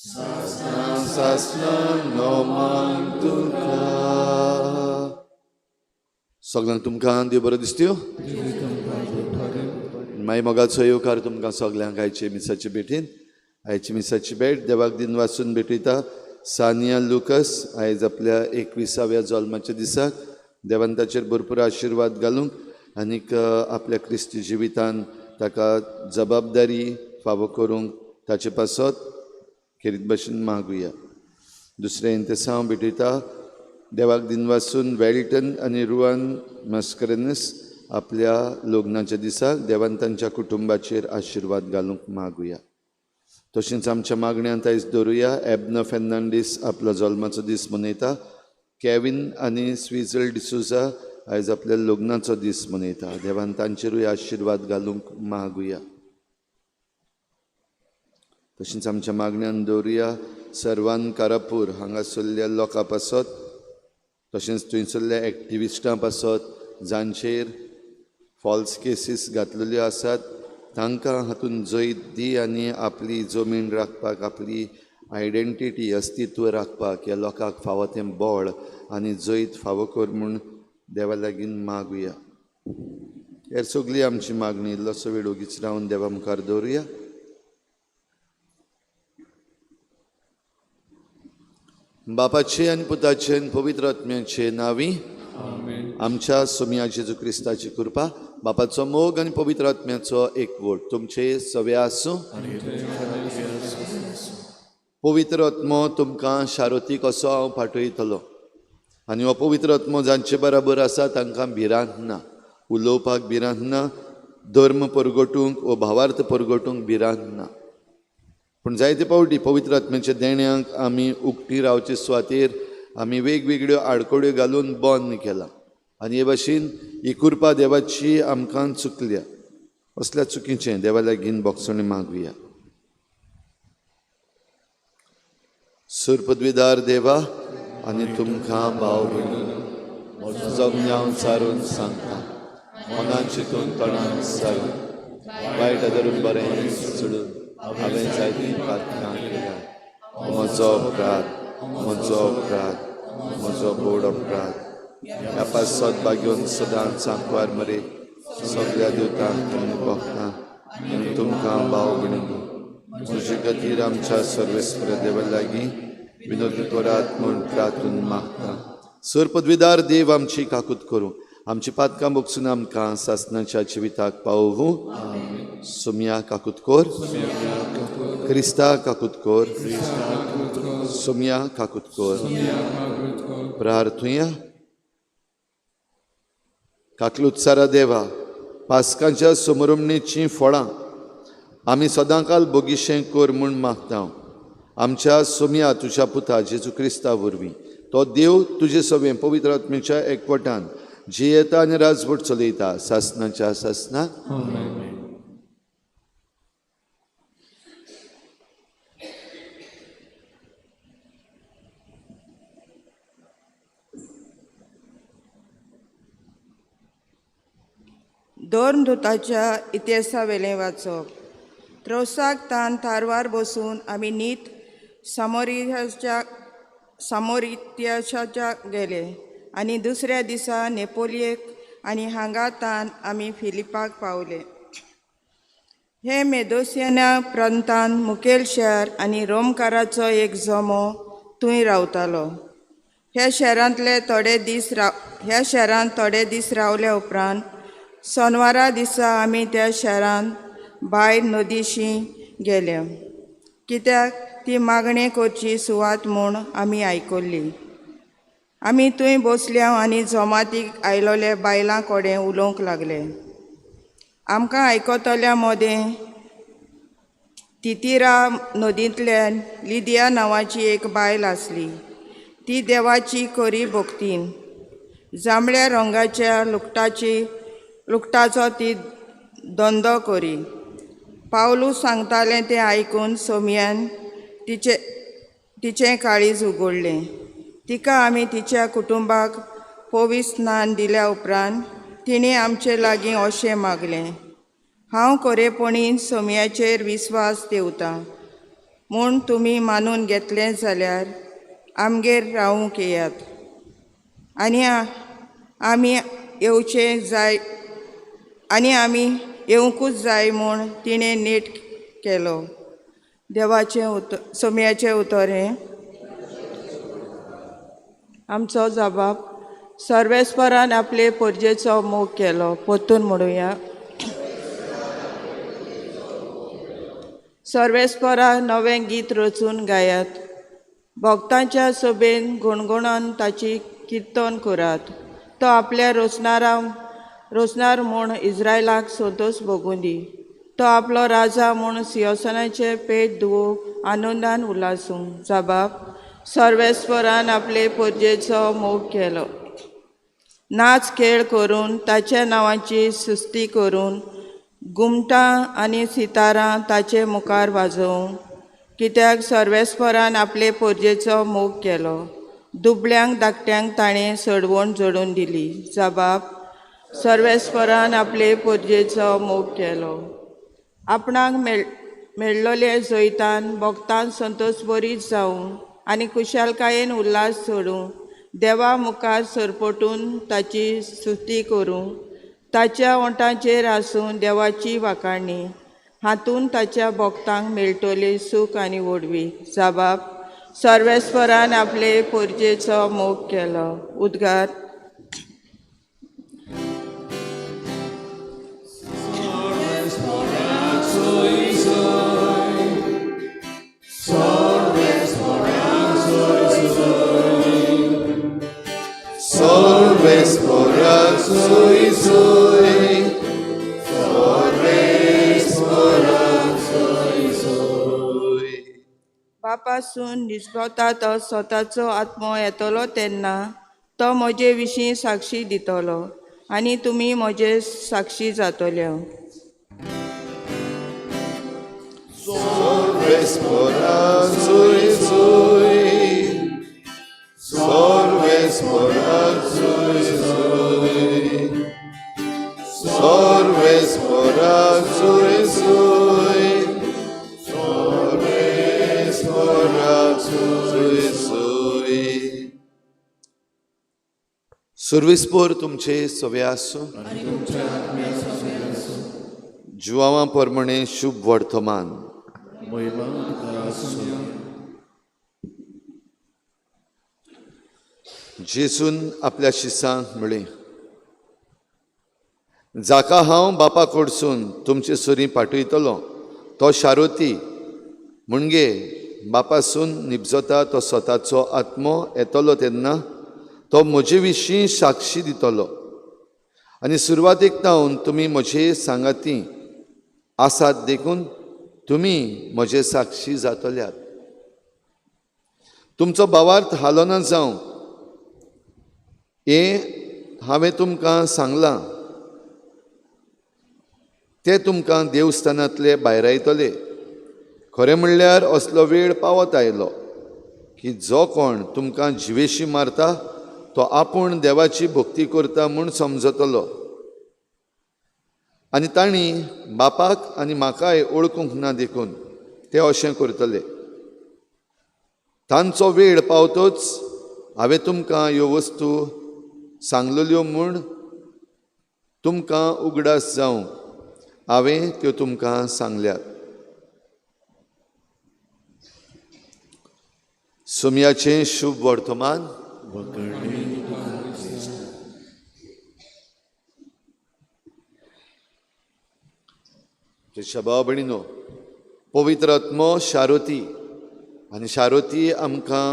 सासना नोमान तुका. सगळ्यांक तुमकां देव बरो दिसत्यो. मागीर मोगाचो येवकार तुमकां सगल्यांक आयचे मिसाचे भेटीन. आयची मिसाची भेट देवाक दिन वाचून भेटयता सानिया लुकस आयज आपल्या 21व्या जल्माच्या दिसाक देवान ताचेर भरपूर आशिर्वाद घालूंक आनीक आपल्या क्रिस्ती जिवितान ताका जबाबदारी फावो करूंक ताचे पासत खेरीत भशेन मागुया. दुसरें इंतेसांव भेटयता देवाक दिन वाचून वेल्टन आनी रुआन मस्करेनस आपल्या लग्नाच्या दिसाक देवान तांच्या कुटुंबाचेर आशिर्वाद घालूंक मागुया. तशेंच आमच्या मागण्यांत आयज दवरुया एबना फेर्नांडीस आपलो जल्माचो दीस मनयता. केविन आनी स्विजल डिसोजा आयज आपल्या लग्नाचो दीस मनयता. देवान तांचेरूय आशिर्वाद घालूंक मागुया. तशेंच आमच्या मागण्यान दवरुया सर्वान कारापूर हांगासरल्या लोकां पासत, तशेंच थंयसरल्या एक्टिविस्टां पासत जांचेर फॉल्स केसीस घातलेल्यो आसात तांकां हातूंत जैत दी आनी आपली जमीन राखपाक, आपली आयडेंटिटी अस्तित्व राखपाक ह्या लोकांक फावो तें बळ आनी जैत फावो कर म्हूण देवा लागीं मागुया. हेर सगळी आमची मागणी इल्लोसो वेळ ओगीच रावन देवा मुखार दवरुया. बापाचे आनी पुताचे आनी पवित्र आत्म्याचे नांवी आमच्या सोमया जेजू क्रिस्ताची कृपा, बापाचो मोग आनी पवित्र आत्म्याचो एकवट तुमचे सवे आसूं. पवित्र आत्मो तुमकां शारोतीक असो हांव पाठयतलो आनी हो पवित्र आत्मो जांचे बराबर आसा तांकां भिरांत ना, उलोवपाक भिरांत ना, धर्म परगटूंक वो भावार्थ परगटूंक भिरांत ना. पूण जायते फावटी पवित्र आत्म्याच्या देण्यांक आमी उक्ती रावचे सुवातेर आमी वेगवेगळ्यो आडखळ्यो घालून बंद केलां आनी हे भाशेन ही कृपा देवाची आमकां चुकल्या. असल्या चुकीचें देवा लागीं बोगसणी मागुया. सुरपदवीदार देवा आनी तुमकां भाव भयणी म्हजो ज्ञान सारून सांगता, मनान चिंतून तोंडान सारून वायट धरून बरें सोडून हांवें जायतीं पातकां केल्या. म्हजो अपराध, म्हजो अपराध, म्हजो बोड अपराध. ह्या पासत बागेवन सदांच सांकवार मरे सगळ्या देवतांक आनी भक्तांक आनी तुमकां भाव भयणींनी म्हजे खातीर आमच्या सर्वेस्पर देवा लागीं विनोद करात म्हूण प्रार्थून मागता. सर पदवीदार देव आमची काकूत करूं, आमची पातकां बोगसून आमकां सासनाच्या जिविताक पावोवूं. सोमया काकूत कोर, क्रिस्ता काकूत कोर, सोमया काकूत कोर. प्रार्थुया. काकलुत्सारा देवा, पास्कांच्या समरमणेचीं फळां आमी सदांकाल बोगीशें कर म्हूण मागता. आमच्या सोमया तुज्या पुता जेजू क्रिस्ता वरवीं तो देव तुजे सवें पवित्र आत्म्याच्या एकवटान जियेता आनी राजवट चलयता सासनाच्या सासनाक. धर्मदूताच्या इतिहासावेलें वाचप. त्रोसाक तान तारवार बसून आमी नीत सामोरित्याच्या गेले आनी दुसऱ्या दिसा नेपोलयेक आनी हांगा तान आमी फिलिपाक पावले. हे मेदोसियना प्रांतान मुखेल शहर आनी रोमकाराचो एक जमो थंय रावतालो. ह्या शहरांतले थोडे दीस ह्या शहरांत थोडे दीस रावल्या उपरांत सोनवारा दिसा आमी त्या शहरांत भायर नदीशी गेले, कित्याक ती मागणें करची सुवात म्हूण आमी आयकल्ली. आमी थंय बसल्या आनी जमातीक आयलोले बायलां कडेन उलोवंक लागले. आमकां आयकतल्या मदें तितिरा नदींतल्यान लिदिया नांवाची एक बायल आसली. ती देवाची खरी भक्तीन जांबळ्या रंगाच्या लुकटाचो ती धंदो करी. पावलू सांगतालें तें आयकून सोमयान तिचें काळीज उगडलें. तिका आमी तिच्या कुटुंबाक पवित्र स्नान दिल्या उपरांत तिणें आमचे लागीं अशें मागलें, हांव खरेपणी सोमयाचेर विस्वास दवरतां, म्हूण तुमी मानून घेतलें जाल्यार आमगेर रावूंक येयात आनी आमी येवचें जाय आनी आमी येवंकूच जाय म्हूण तिणें नेट केलो. देवाचें उतर, सोम्याचें उतर हें. आमचो जबाब सर्वेस्परान आपले पोरजेचो मोग केलो. परतून म्हणुया. सर्वेस्परा नवें गीत रचून गायात, भक्तांच्या सभेन गुणगुणून ताची किर्तन करात. तो आपल्या रोसणार म्हूण इस्रायलाक संतोश भोगूं दी. तो आपलो राजा म्हूण सिंहासनाचें पेट धुवो आनंदान उल्हासूं. जबाब सर्वेस्परान आपले पोरजेचो मोग केलो. नाच खेळ करून ताच्या नांवाची सुस्ती करून घुमटां आनी सितारां ताचे मुखार वाजोवं. कित्याक सर्वेस्परान आपले पोरजेचो मोग केलो. दुबळ्यांक धाकट्यांक ताणें सडवण जोडून दिली. जबाब सर्वेस्परान आपले पोरजेचो मोग केलो. आपणाक मेळ्ळोले जैतान भक्तान संतोष बरीच जावं आनी खुशालकायेन उल्हास सोडूं. देवा मुखार सरपटून ताची स्तुती करूं. ताच्या ओंठाचेर आसूं देवाची वाखाणी. हातून ताच्या भक्तांक मेळटली सूख आनी व्हडवी. जबाब सर्वेस्परान आपले पोरजेचो मोग केलो. उद्गार. बापासून निस्पता तो स्वताचो आत्मो येतलो तेन्ना तो म्हजे विशीं साक्षी दितलो आनी तुमी म्हजे साक्षी जातले. सुर्विस्पोर तुमचे सवे आसूं. जुवां परमणे शुभ वर्तमान. जेसून आपल्या शिसांक म्हळें, जाका हांव बापा कडसून तुमचे सरीं पाठयतलो तो शारोती म्हणजे बापासून निपजता तो स्वताचो आत्मो येतलो तेन्ना तो म्हजे विशीं साक्षी दितलो. आनी सुरवातेक तावन तुमी म्हजे सांगाती आसात देखून तुमी म्हजे साक्षी जातल्यात. तुमचो भावार्थ हालोना जावं हें हांवें तुमकां सांगलां. ते तुमकां देवस्थानांतले भायरायतले. खरें म्हणल्यार असलो वेळ पावत आयलो की जो कोण तुमकां जिवेशी मारता तो आपूण देवाची भक्ती करता म्हूण समजतलो. आनी तांणी बापाक आनी म्हाकाय ओळखूंक ना देखून ते अशें करतले. तांचो वेळ पावतोच हांवें तुमकां ह्यो वस्तू सांगलेल्यो म्हूण तुमकां उगडास जावं हांवें त्यो तुमकां सांगल्यात. सोम्याचें शुभ वर्तमान. भाव भयणीनो, पवित्र आत्मो शारोती आनी शारोती आमकां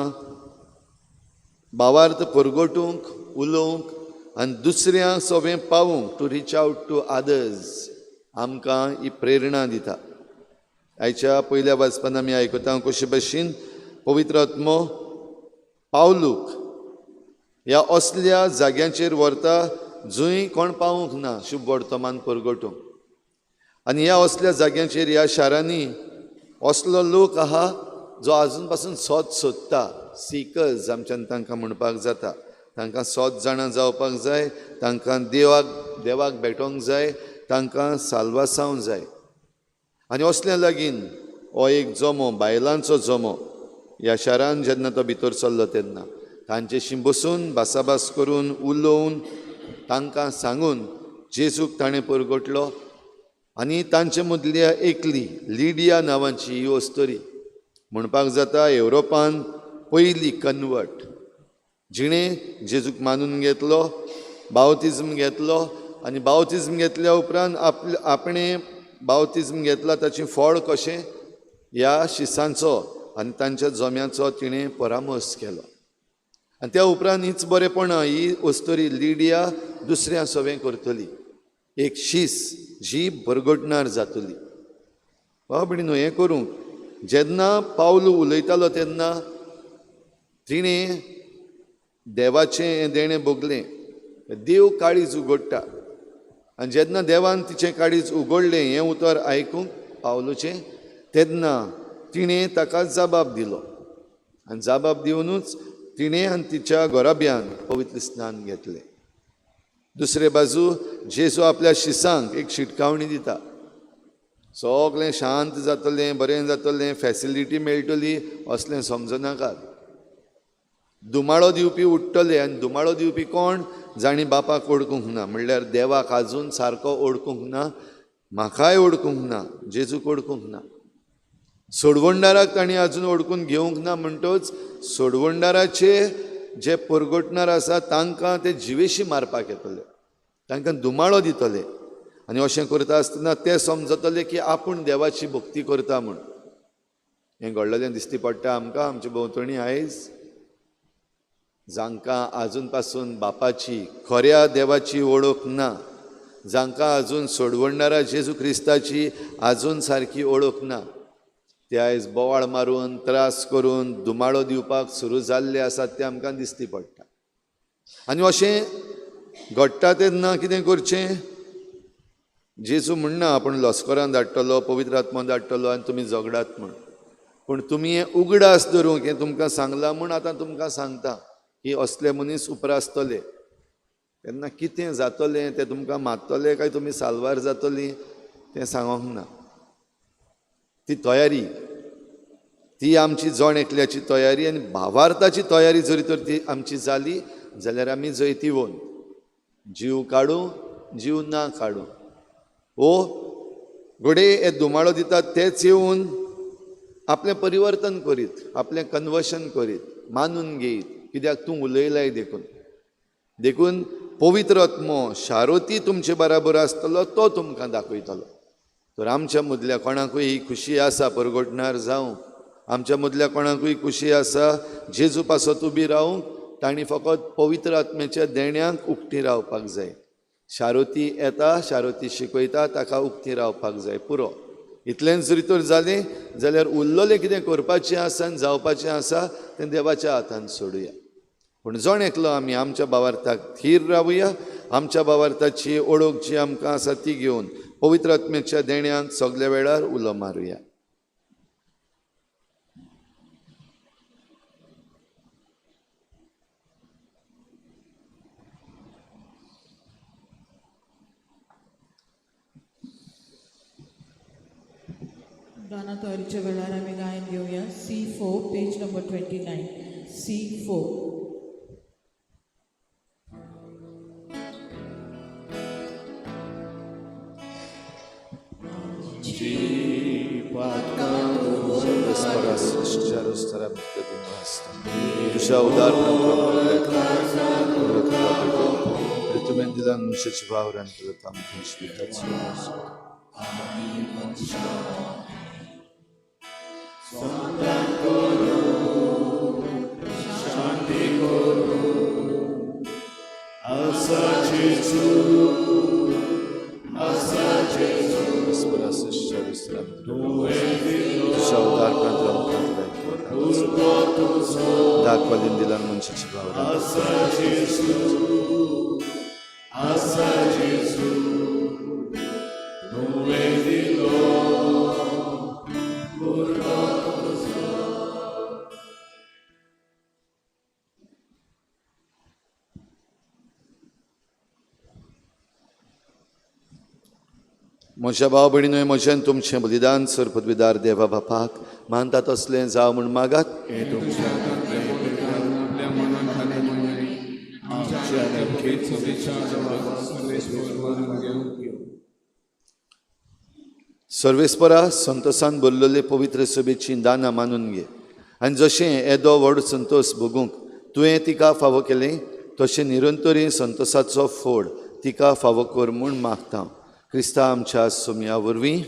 भावार्थ परगटूंक, उलोवंक आनी दुसऱ्या सोबें पावूंक, to reach out to others, आमकां ही प्रेरणा दिता. आयच्या पयल्या वाचपान आमी आयकता कशे भशेन पवित्र आत्मो पावलूक ह्या असल्या जाग्यांचेर व्हरता जंय कोण पावूंक ना शुभ वर्तमान परगटूंक. आनी ह्या असल्या जाग्यांचेर, ह्या शारांनी असलो लोक आहा जो आजून पासून सोद सोदता. सिकर्स आमच्यान तांकां म्हणपाक जाता. तांकां सोद जाणा जावपाक जाय, तांकां देवाक भेटोंक जाय, तांकां साल्वासांव जाय. आनी असल्या लागीन, हो एक जमो, बायलांचो जमो ह्या शारान जेन्ना तो भितर सरलो तेन्ना तांचेशी बसून भासाभास करून उलोवन तांकां सांगून जेजूक ताणें परगटलो. आनी तांचे मदल्या एकली लिडिया नांवाची ही अस्तुरी, म्हणपाक जाता येवरोपान पयली कन्वर्ट, जिणें जेजूक मानून घेतलो, बावतिज्म घेतलो आनी बावतिज्म घेतल्या उपरांत आपणें बावतिज्म घेतला ताचें फळ कशें ह्या शिसांचो आनी तांच्या जम्याचो तिणें परामर्श केलो. आनी त्या उपरांत हीच बरेपणां ही अस्तुरी लिडिया दुसऱ्या सवें करतली, एक शीस जी बरगटणार जातली. भाव भयणीनो, हें करूंक जेन्ना पावलू उलयतालो तेन्ना तिणें देवाचें हें देणें भोगलें. देव काळीज उगडटा आनी जेन्ना देवान तिचें काळीज उगडलें हें उतर आयकूंक पावलूचें, तेन्ना तिणें ताका जबाब दिलो आनी जबाब दिवनूच तिणें आनी तिच्या घराब्यान पवित्र स्नान घेतलें. दुसरे बाजू जेजू आपल्या शिसांक एक शिटकावणी दिता, सगळें शांत जातलें, बरें जातलें, फॅसिलिटी मेळटली असलें समजनाकात. दुमाळो दिवपी उठ्ठले आनी दुमाळो दिवपी कोण? जांणी बापाक ओळखूंक ना, म्हणल्यार देवाक आजून सारको ओळखूंक ना, म्हाकाय ओळखूंक ना, जेजूक ओळखूंक ना, सोडवणदाराक तांणी आजून ओळखून घेवंक ना. म्हणटच सोडवणदाराचे जे परगटणार आसा तांकां ते जिवेशी मारपाक येतले, तांकां दुमाळो दितले आनी अशें करता आसतना ते समजतले की आपूण देवाची भक्ती करता म्हूण. हें घडलेलें दिश्टी पडटा आमकां आमचे भोंवतणी आयज, जांकां आजून पासून बापाची, खऱ्या देवाची वळख ना, जांकां आजून सोडवणदारा जेजू क्रिस्ताची आजून सारकी वळख ना, ते आयज बोवाळ मारून, त्रास करून, दुमाळो दिवपाक सुरू जाल्ले आसात ते आमकां दिश्टी पडटा. आनी अशें घडटा तेन्ना कितें करचें? जेजू म्हणना आपूण लस्करान धाडटलो, पवित्र आत्मा धाडटलो आनी तुमी झगडात म्हूण, पूण तुमी हें उगडास धरूंक हें तुमकां सांगलां म्हूण आतां तुमकां सांगता की असले मनीस उपरासतले तेन्ना कितें जातलें तें तुमकां मारतले काय तुमी साल्वार जातली तें सांगोंक ना. ती तयारी, ती आमची जण एकल्याची तयारी आनी भावार्थाची तयारी जरी तर ती आमची जाली जाल्यार आमी जैतिवंत. जीव काडूं जीव ना काडूं, ओ घडये हे दुमाळो दितात तेच येवन आपलें परिवर्तन करीत, आपलें कन्वर्शन करीत, मानून घेयत, कित्याक तूं उलयलाय देखून. देखून पवित्र आत्मो शारोती तुमचे बराबर आसतलो, तो तुमकां दाखयतलो. तर आमच्या मदल्या कोणाकूय ही खुशी आसा परगटणार जावंक, आमच्या मदल्या कोणाकूय खुशी आसा जेजू पासत उबी रावंक, तांणी फकत पवित्र आत्म्याच्या देण्यांक उक्ती रावपाक जाय. शारोती येता, शारोती शिकयता, ताका उक्ती रावपाक जाय, पुरो. इतलेंच जरी तर जालें जाल्यार उरलेलें कितें करपाचें आसा आनी जावपाचें आसा तें देवाच्या हातान सोडुया. पूण जण एकलो आमी आमच्या भावार्थाक थीर रावया, आमच्या भावार्थाची ओळख जी आमकां आसा ती घेवन पवित्र आत्म्याच्या देण्यांक सगल्या वेळार उलो मारुया. गाना तयारीच्या वेळार आमी गायन घेवया. C4 page number 29. C4. तुझ्या उदार तुवें दिला मनशाची वावरान दाखवालीन दिला मनशाची वावरान. म्हज्या भाव भयणीनूय म्हजें तुमचें बलिदान सर पदवीदार देवा बापाक मानता तसलें जावं म्हूण मागात. सर्वेस्परा संतोसान भरलेले पवित्र सभेची दानां मानून घे आनी जशें येदो व्हड संतोस भोगूंक तुवें तिका फावो केलें तशें निरंतरी संतोसाचो फोड तिका फावो कर म्हूण मागता. क्रिस्ता आमच्या सोमया वरवीं.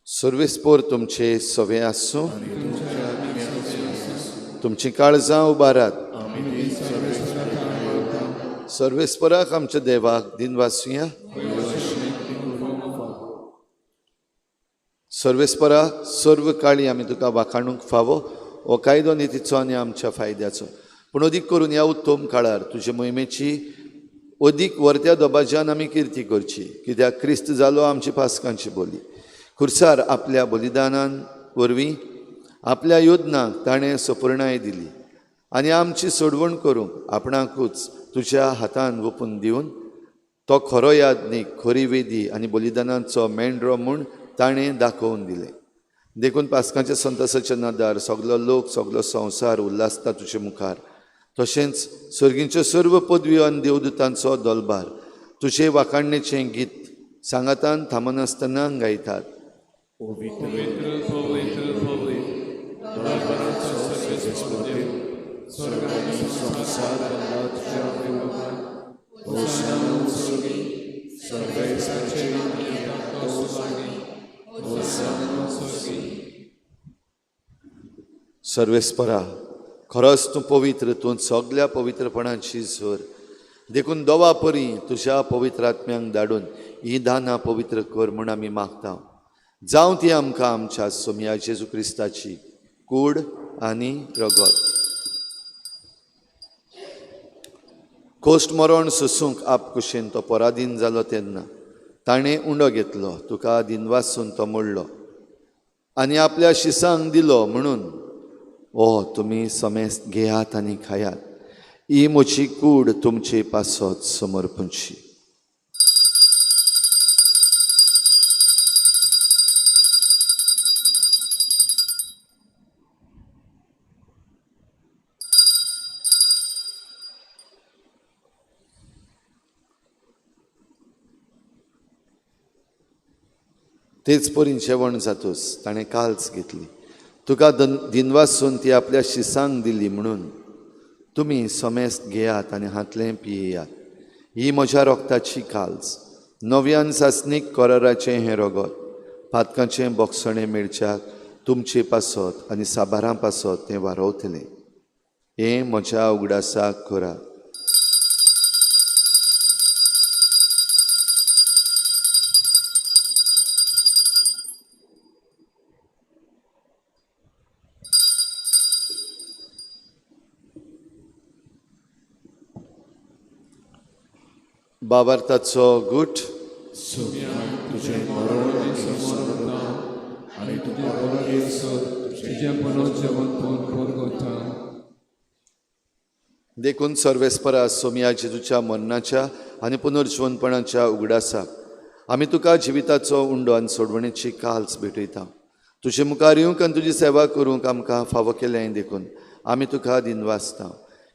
सर्वेस्पोर तुमचे सवे आसूं. तुमचीं काळजां उबारात. सर्वेस्पराक आमच्या देवाक दिनवासुया. सर्वेस्परा सर्व काळी आमी तुका वाखाणूंक फावो हो कायदो नितीचो आनी आमच्या फायद्याचो, पूण अदीक करून ह्या उत्तम काळार तुजे मोहिमेची अदीक वर्त्या दबाज्यान आमी किर्ती करची, कित्याक क्रिस्त जालो आमची पासकांची बोली. खुर्सार आपल्या बलिदानान वरवीं आपल्या योदनाक ताणें सपुर्णाय दिली आनी आमची सोडवण करूंक आपणाकूच तुज्या हातान वोपून दिवन तो खरो याज्ञीक, खरी वेदी आनी बलिदानाचो मेंढरो म्हूण ताणें दाखोवन दिलें. देखून पासकांच्या संतोसाच्या नदार सगलो लोक सगलो संवसार उल्हासता तुजे मुखार, तशेंच सर्गींच्यो सर्व पदव्यो आनी देवदूतांचो दलबार तुजे वाखाणणेचें गीत सांगातान थांबनासतना गायतात. सर्वेस्परा खरोच तूं पवित्र, तूं सगल्या पवित्रपणाची झर, देखून दोवा परी तुज्या पवित्र आत्म्यांक धाडून ही दानां पवित्र कर म्हूण आमी मागता. जावं ती आमकां आमच्या सोमया जेजू क्रिस्ताची कूड आनी रगत. कोश्ट मरण सोसूंक आपकुशेन तो पराधीन जालो तेन्ना ताणें उंडो घेतलो, तुका दिनवासून तो मोडलो आनी आपल्या शिसांक दिलो म्हणून, ओ तुमी समेस्त घेयात आनी खायात, ही म्हजी कूड तुमचे पासत समर्पणची. तेच परीन जेवण जातूच ताणें काल्स घेतली, तुका दिनवासून ती आपल्या शिसांक दिली म्हणून, तुमी समेस्त घेयात आनी हातलें पियेयात, ही म्हज्या रोगताची काल्स, नव्यान सासणीक कराराचें हें रगत, पातकांचें बोगसणें मेळच्याक तुमचे पासत आनी साबारां पासत तें वारोवतलें. हें म्हज्या उगडासाक करात. बाबार्थाचो गुट. देखून सर्वेस्परा सोमया जेजूच्या मरणाच्या आनी पुनर्जिवनपणाच्या उगडासाक आमी तुका जिविताचो उंडो आनी सोडवणेची काल्स भेटयता. तुजे मुखार येवंक आनी तुजी सेवा करूंक आमकां फावो केलें देखून आमी तुका दिनवासता.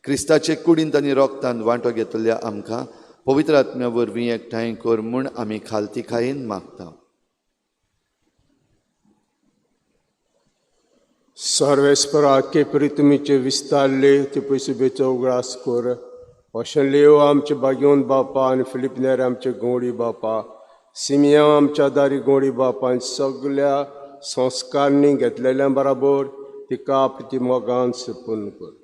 क्रिस्ताचे कुडींत आनी रोगतान वांटो घेतल्या आमकां पवित्र आत्म्या वरवीं एकठांय कर म्हूण आमी खालतीकायेन मागता. सर्वेस्परा के परी विस्तारले ते पयसुबेचो उगडास कर. अशें लेव आमचे बागेवन बापा आनी फिलिपनेर आमचे गोंडी बापा, सिमिया आमच्या दारी गोंडी बापा आनी सगल्या संस्कारणी घेतलेल्या बराबर तिका आपली मोगान सुपून कर.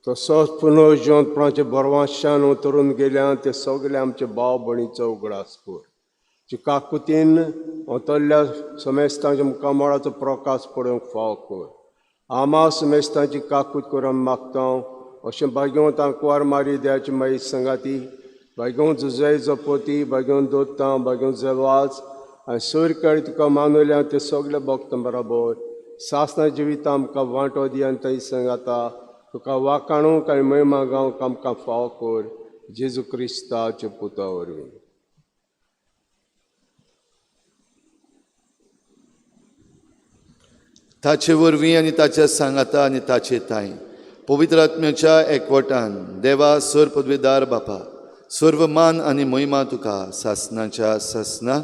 तसोच पुनर्जिवंतपणाचे बरवाशान उतरून गेल्या ते सगळे आमचे भाव भयणीचो उगडास कर. काकुतीन अंतरल्या समेस्तांच्या मुखामळाचो प्रकाश पळोवंक फाव कर. आमा समेस्तांची काकूत करून मागता. अशें भाग्योंत आंकवार मारी द्याची माई संगाती, भाग्योंत जुजय जपोती, भाग्योंत दोत्ता, भाग्योंत जेवाज आनी सोयर तुका मानवल्या ते सगळे भक्त बराबर सासना जिविता आमकां वांटो दी आनी थंय संगाता तुका वाकाणूंक आनी महिमा गावंक आमकां फाव कर जेजू क्रिस्ताच्या पुता वरवीं. ताचे वरवीं आनी ताच्या सांगाता आनी ताचे तांय पवित्र आत्म्याच्या एकवटान देवा सर पदवेदार बापा सर्व मान आनी महिमा तुका सासनाच्या सासना.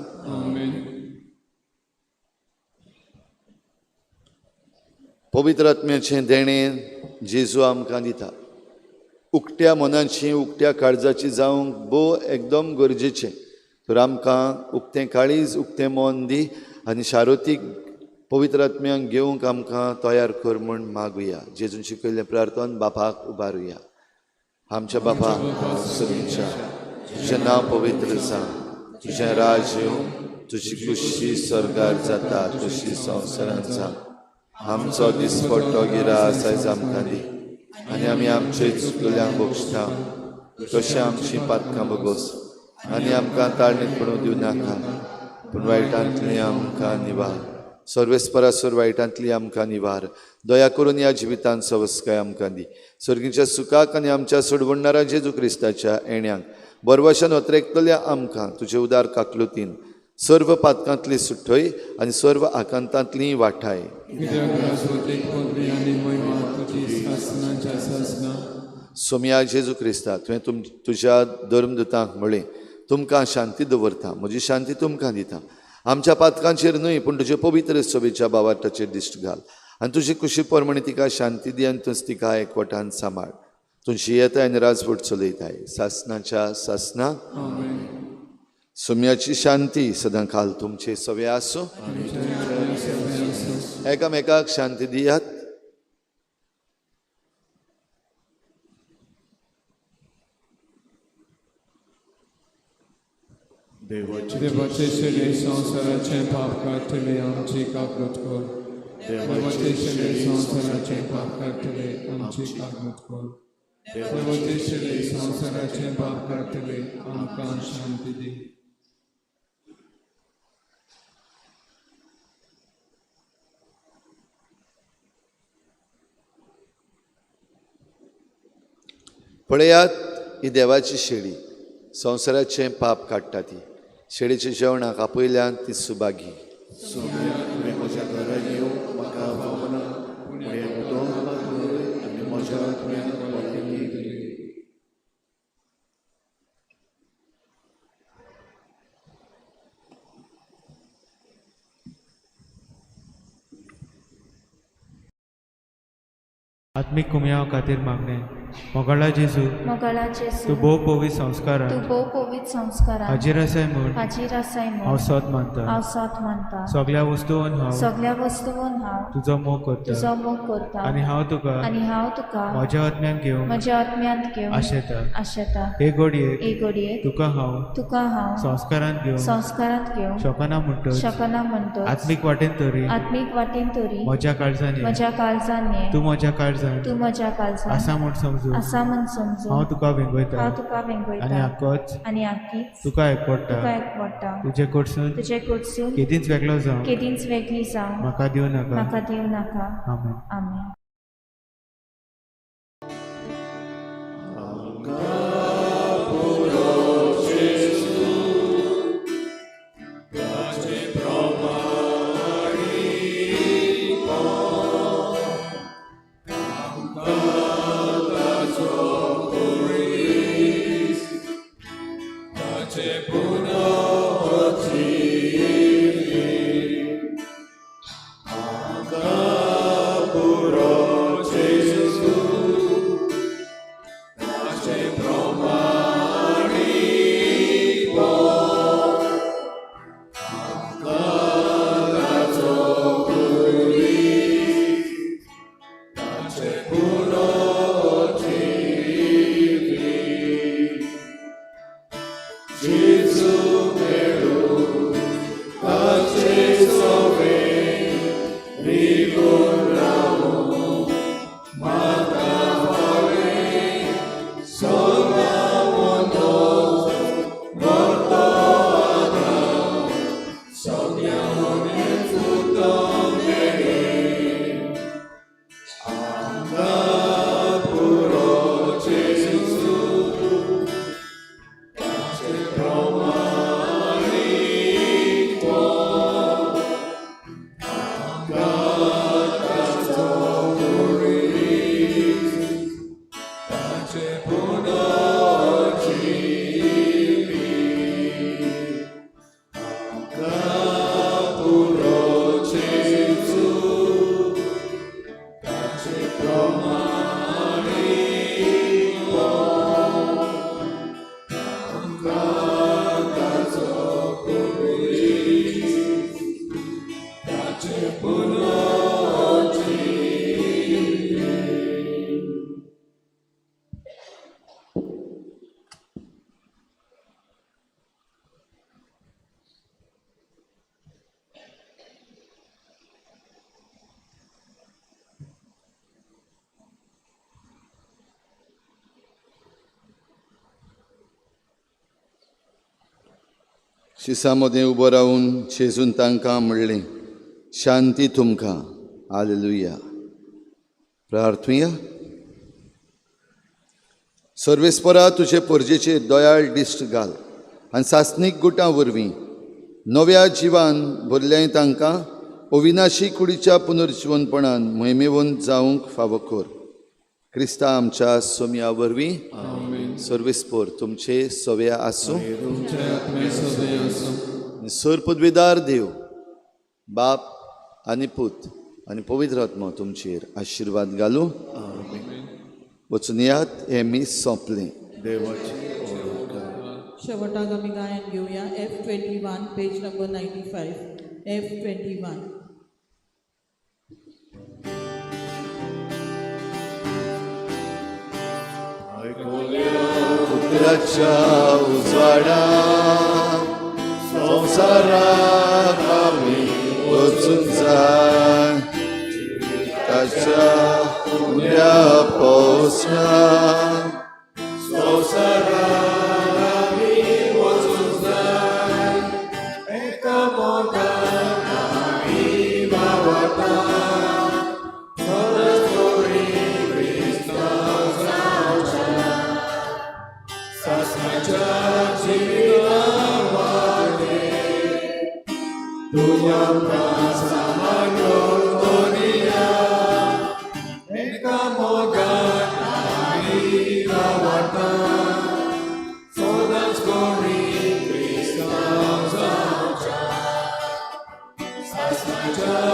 पवित्र आत्म्याचें देणें जेजू आमकां दिता. उकट्या मनाची उकट्या काळजाची जावंक भोव एकदम गरजेचें. तर आमकां उकतें काळीज उकतें मन दी आनी शारोतीक पवित्र आत्म्यांक घेवंक आमकां तयार कर म्हूण मागुया. जेजून शिकयल्लें प्रार्थन बापाक उबारुया. आमच्या बापा सदींच्या तुजें नांव पवित्र जावं, तुजें राज येवं, तुजी खुशी स्वर्गार जाता तशी संवसारांत जावं. आमचो दिसपट्टो गिरास आयज आमकां दी आनी आमी आमचे चुकल्यांक बक्षता तशें आमची पातकां बगोस आनी आमकां ताळणीत पडूंक दिवं नाका पूण वायटांतली आमकां निवार. सर्वेस्परासर वायटांतली आमकां निवार. दया करून ह्या जिवितांत सवस्काय आमकां दी. सर्गीच्या सुखाक आनी आमच्या सोडवणणारा जेजू क्रिस्ताच्या येण्यांक बरवशान अत्रेकतल्या आमकां तुजे उदार काकलुतीन सर्व पातकांतली सुठय आनी सर्व आकांतांतली वाठाय. सोमया जेजू क्रिस्ता तुवें तुज्या धर्मदूतांक म्हळें तुमकां शांती दवरता, म्हजी शांती तुमकां दिता. आमच्या पातकांचेर न्हय पूण तुजे पवित्र सभेच्या बावाटाचेर दिश्ट घाल आनी तुजी कुशी प्रमाणे तिका शांती दी आनी तूंच तिका एकवटान सांबाळ. तुजी येताय आनी राजवट चलयताय सासनाच्या सासना. सोम्याची शांती सदां काल तुमचे सवे आसूं. एकामेकाक शांती दियात. देवाचे शेळे संवसाराचें पाप काडटले आमची काकूत कर. देवाचे शेळे संवसाराचें पाप काडटले आमची काकूत कर. देवाचे शेळे संवसाराचें पाप काडटले आमकां शांती दी. पळयात ही देवाची शेळी संवसाराचें पाप काडटा. ती शेळीच्या जेवणाक आपयल्यान ती सुभागी. तुवें म्हज्या घरा येवंक म्हाका फावना, पूण हें उदक मात्र आनी म्हज्या आत्म्याक भलायकी दिली. आत्मीक कुमयाव खातीर मागणें. मोगाळा जेजू, मोगाळा जेजू, तूं भोव पवित्र संस्कारान तूं भोव पवित्र संस्कारान हाजीर आसाय म्हूण हाजीर आसाय म्हूण हांव सोद मानता. हांव सोद मानता. सगळ्या वस्तून हांव सगळ्या वस्तून हांव तुजो मोग करता तुजो मोग करता आनी हांव तुका आनी हांव तुका म्हज्या आत्म्यान घेवंक म्हज्या आत्म्यांत घेवंक आशेता. आशेता. हे घडयेक हे घडयेक तुका हांव तुका हांव संस्कारांत घेवंक संस्कारांत घेवंक शकना म्हणटच शकना म्हणटच आत्मीक वाटेन तरी आत्मीक वाटेन तरी म्हज्या काळजान ये. म्हज्या काळजान ये. तूं म्हज्या काळजान तूं म्हज्या काळजान आसा म्हूण समजून आसा म्हूण समजून हांव तुका वेंगयता हांव तुका वेंगयता आनी आकोच आनी आकीच तुका एकवडटा. तुका एकवडटा. तुजे कडसून तुजे कडसून केदींच वेगळो जावं केदींच वेगळी जावं म्हाका दिवं नाका. म्हाका दिवं नाका. आमेन. आमेन. शिसा मदें उबो रावून शेजून तांकां म्हणलें, शांती तुमकां, हालेलुया. प्रार्थुया. सर्वेस्परा तुजे परजेचेर दयाळ दिश्ट घाल आनी सासणीक गुटां वरवीं नव्या जिवान भरल्याय तांकां अविनाशी कुडीच्या पुनर्जिवनपणान मोहिमेवंत जावंक फावो कर. क्रिस्ता आमच्या सोम्या वरवीं. सर्वेस्पर तुमचे सव्या आसूं. सर पदवीदार देव बाप आनी पूत आनी पवित्र आत्मो तुमचेर आशिर्वाद घालूं. वचून यात, हें मीस सोंपलें. शेवटाक आमी गायन घेवया F21 page number 95 F21. उतराच्या उजवाडा संवसाराक आमी वचूंक जाय, ताच्या उण्या पावसान संवसाराक आमी वचूंक जाय, एका मोगान आमी वावरता, सदांच बरी क्रिस्तांव जावच्या, सासणाच्या जिविता वाटेर तुज्या सांबाळून दवरिया, एका मोगान आमी वावरता, सदांच बरी क्रिस्तांव जावच्या, सासणाच्या